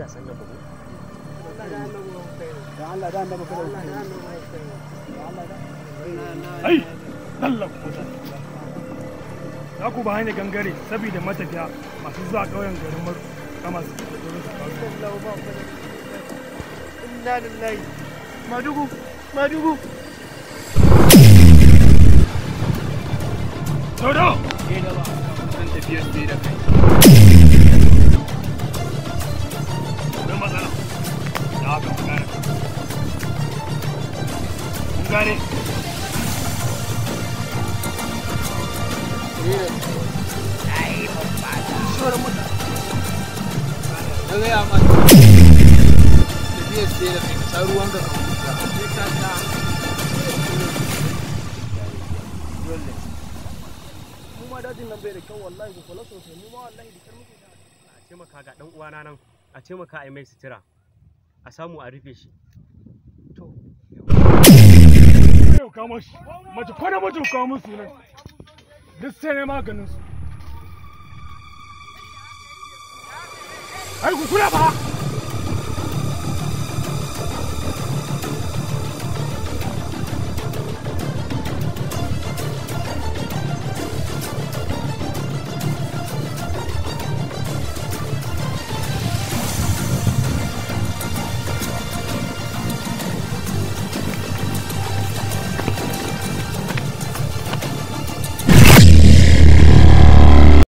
matasan nan ba ko? Dan Allah da annabi kada ku. Ai, Allah ku kuta. Za ku ba hanyar gangare saboda matafiya masu zuwa ƙauyen garin Maru kama su da domin su kawo. Inna lillahi. Madugu, Madugu. Dodo! Zan tafiyar sai da kai. Akwai matsala. Da haka mu gane. Kun gane? Na gaya ma tafiyar sai da kai ka sha ruwan ka huta. Sai ka sha. Dole. Mu ma dajin nan bai da kyau wallahi, ku kula sosai, mu ma wallahi da kyar muke sha. A taimaka ga dan uwana nan, a taimaka a yi mai sutura. A samu a rufe shi. To. Yau kamo shi. Mace ko namiji ku kawo musu nan. Duk sai ne maganin su. Ai ku kula fa!